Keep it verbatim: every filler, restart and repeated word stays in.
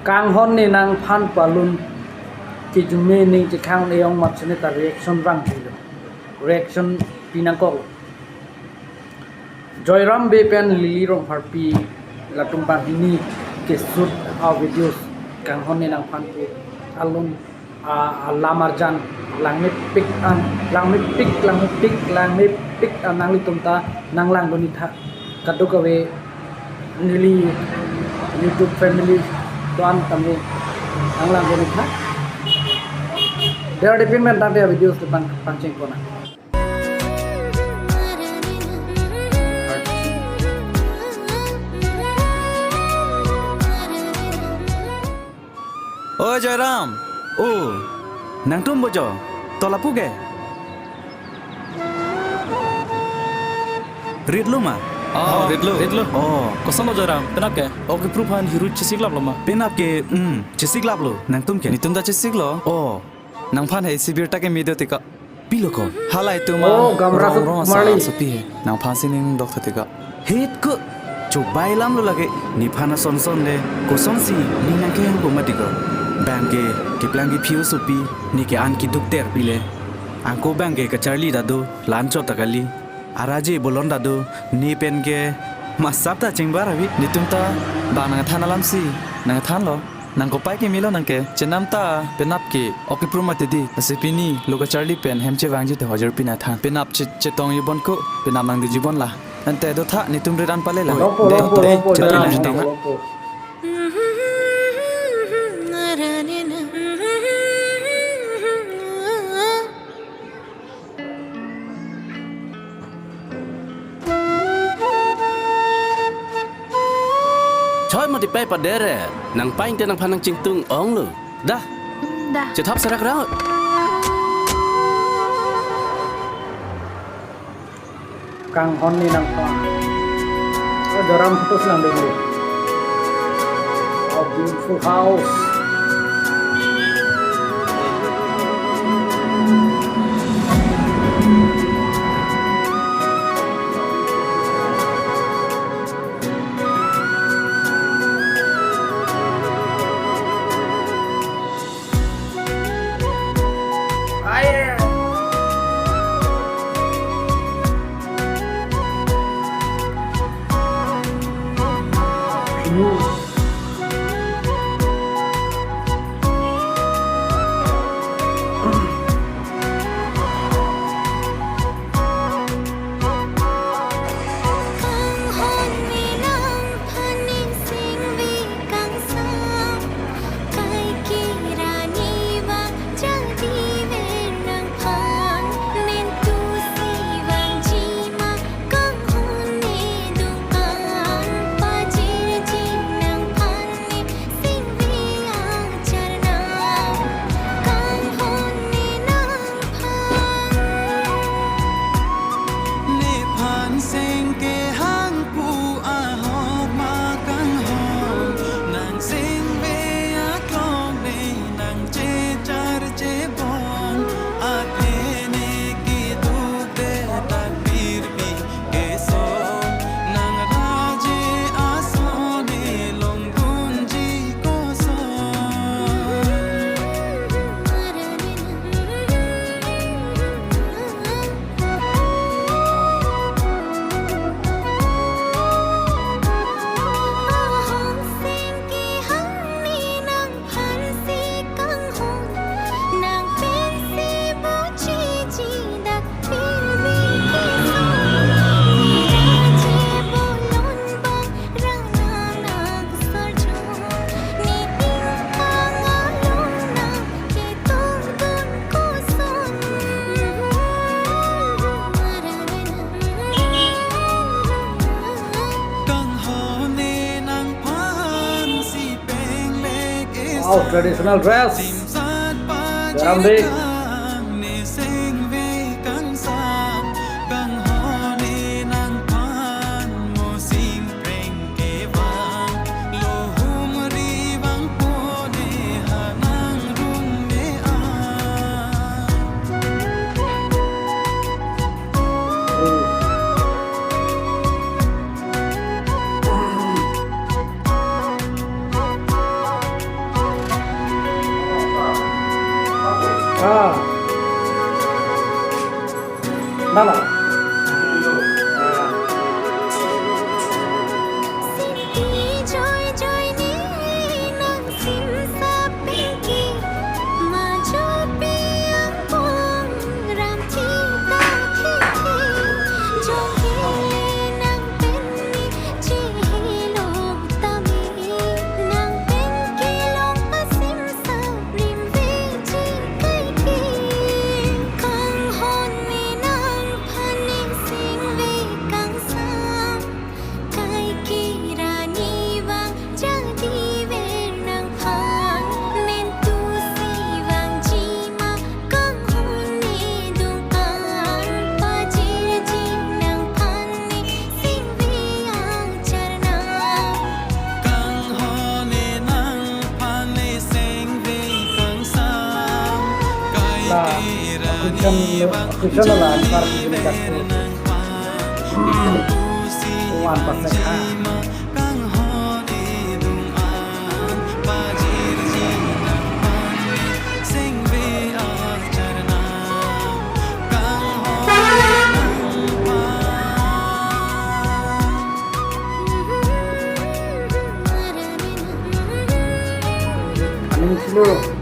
Kanghon ne nangphan pu alun kejume ning chekhang-e ong mat sene ta reaction vangpilo. Reaction pinangkok. Joyram Bey pen Lily Rongpharpi latum banghini keshoot a-videos Kanghon ne nangphan pu alun, a, alam arjan langmepik an, langmepik, langmepik, langmepik an nanglitum ta nanglangdun-ik tha. Kadokave neli YouTube family do-an tame nanglangdun-ik tha. Dera dipin pen tangte videos depan pangcheng kona. O Joyram, o, nangtum bojo, to lapu ke? Ritlo ma? Oh, oh, ritlo. Ritlo. Oh. Kosonlo Joyram, penap ke? O kepru aphan hiru chesiklaplo ma? Penap ke, hmm, chesiklaplo, nangtum ke? Netum ta chesiklo. Oh, nangphan he sibir ta keme do teka. Pilo ko? Halai atum a, oh, Gamra rong rong asa, Marli, asopi he. Nangphan si ning dok tha teka. Het ko. Chobai alamlo lake. Nephan ason son le. Kosonsi ning nangkehang ko mati ko. Bang ke keplang kephi osopi. Ne ke an keduk ter pile. Anke bang ke kacharli ta do. La-anchot ta kali. Araje bolon ta do. Ne pen ke masap ta chingbar abi. Netum ta bang nangthan alam si nangthanlo. Nang kopai kemelo nang ke, chenam ta penap ke, o kepru mati di, lasi pini, lo kacharli pen, hem chevangji te hojor pina than. Penap che, chetong jibon ko, penap nangdi jibon la. Ante do tha, netum rit an pale la. Longpo, de, longpo, de, longpo, chetong longpo, jibon la. Longpo. Choi mati pai padere, nangpain te nangphan nangchingtung onglo. Dah. Dah. Chethap serak raut. Kanghon ne nangphan. Oh, Joyram photos lang dulu. A beautiful house. Nephan seng kehang pu ahok ma Kanghon, nang sengve aklong ne nang chechar chebon, athe ne keduk de tak pirbi keso, nang raje ason ne longdunji koson. Wow, traditional dress. Joyram Bey. Ah. Nana. La, question, question la answer kini kasu. One percent ha. Aning silo.